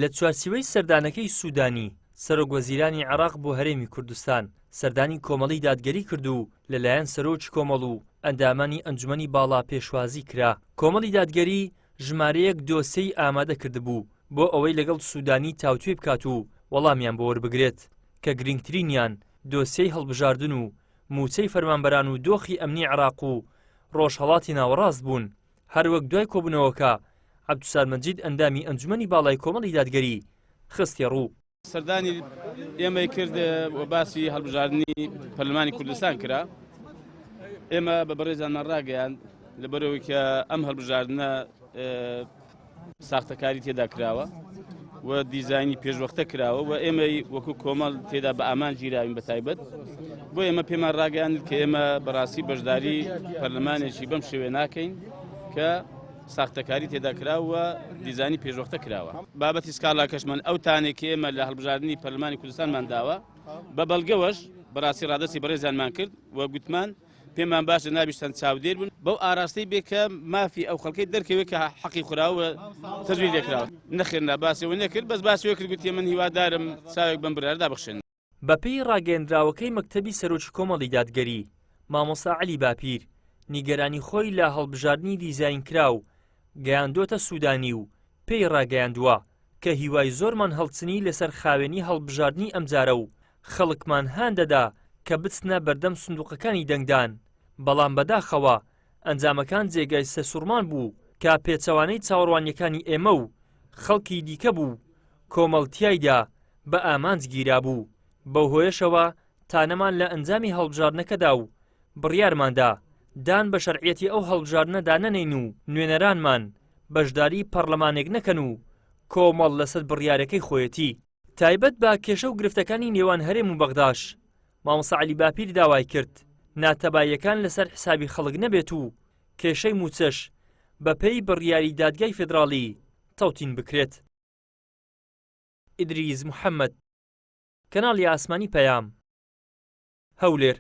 لە چوارچیوەی سەردانەکەی سوودانی، سەرۆکوەزیرانی عێراق بۆ هەرێمی کوردستان، سەردانی کۆمەڵی دادگەری کرد و لەلایەن سەرۆکی کۆمەڵ و ئەندامانی ئەنجومەنی باڵا پێشوازی کرا. کۆمەڵی دادگەری ژمارەیەک دۆسیەی ئامادە کردبوو بۆ ئەوەی لەگەڵ سوودانی تاوتوێ بکات و وەڵامیان بۆ وەربگرێت، کە گرنگترینیان دۆسیەی هەڵبژاردن و مووچەی فەرمانبەران و دۆخی ئەمنی عێراق و ڕۆژهەڵاتی ناوەڕاست بوون. هەروەک دوای کۆبوونەوەکە عەبدولستار مەجید ئەندامی ئەنجومەنی باڵای کۆمەڵی دادگەری خستیە ڕوو. سەردانی ئێمەی کرد و باسی هەڵبژاردنی پەرلەمانی کوردستان کرا. ئێمە بە بەڕێزانمان ڕاگەیاند لەبەرەوەی کە ئەم هەڵبژاردنە ساختەکاری تێدا کراوە و دیزایانی پێشوەختە کراوە و ئێمەی وەکو کۆمەڵ تێدا بە ئامان گیراوین بە تایبەت بۆ ئێمە پێمان ڕاگەیاند کە ئێمە بەڕاستی بەشداری پەرلەمانێکی بەم شێوێ ناکەین کە ساختەکاری تێدا کراوە و دیزانی پێشوەختە کراوە. بابەتی سکاڵاکەشمان ئەو تانێک کە ئێمە لە هەڵبژاردنی پەرلەمانی کوردستانمان داوە بە بەڵگەوەش بەڕاستی ڕادەستی بەڕێزیانمان کرد و گوتمان پێمان باشە نابیشتان چاودێر بن بەو ئاراستەی بێ کە مافی ئەو خەڵکەی دەرکەوێت کە حەقی خوراوە تەزویر لێکراوە. نەخێر نا باسی ئەوەی نەکرد بەس باسی ئەوەی کرد گوتی من هیوادارم چاوێک بەم بڕیارەدا بخشێنن. بەپێی ڕاگەیەندراوەکەی مەکتەبی سەرۆکی کۆمەڵی دادگەری، مامۆستا عەلی باپیر، نیگەرانی خۆی لە هەڵبژاردنی دیزاینکراو گەیاندۆتە سودانی و پێی ڕاگەیاندووە کە هیوای زۆرمان هەڵچنی لەسەر خاوێنی هەڵبژاردنی ئەمجارە و خەڵکمان هان دەدا کە بچنە بەردەم سندوقەکانی دەنگدان، بەڵام بەداخەوە ئەنجامەکان جێگای سەرسوڕمان بوو کە پێچەوانەی چاوەڕوانیەکانی ئێمە و خەڵکی دیکە بوو و کۆمەڵ تیایدا بە ئامانج گیرابوو، بەو هۆیەشەوە تانەمان لە ئەنجامی هەڵبژاردنەکەدا و بڕیارماندا دان بە شەرعیەتی ئەو هەڵبژاردنەدا نەنێین و نوێنەرانمان بەشداری پەڕلەمانێک نەکەن و کۆمەڵ لەسەر بڕیارەکەی خۆیەتی. تایبەت بە کێشە و گرفتەکانی نێوان هەرێم و بەغداش، مامۆستا عەلی باپیر داوای کرد ناتەباییەکان لەسەر حسابی خەڵک نەبێت و کێشەی مووچەش بەپێی بڕیاری دادگای فیدراڵی تەوتین بکرێت. ئیدریس محەمەد، کەناڵی ئاسمانی پەیام، هەولێر.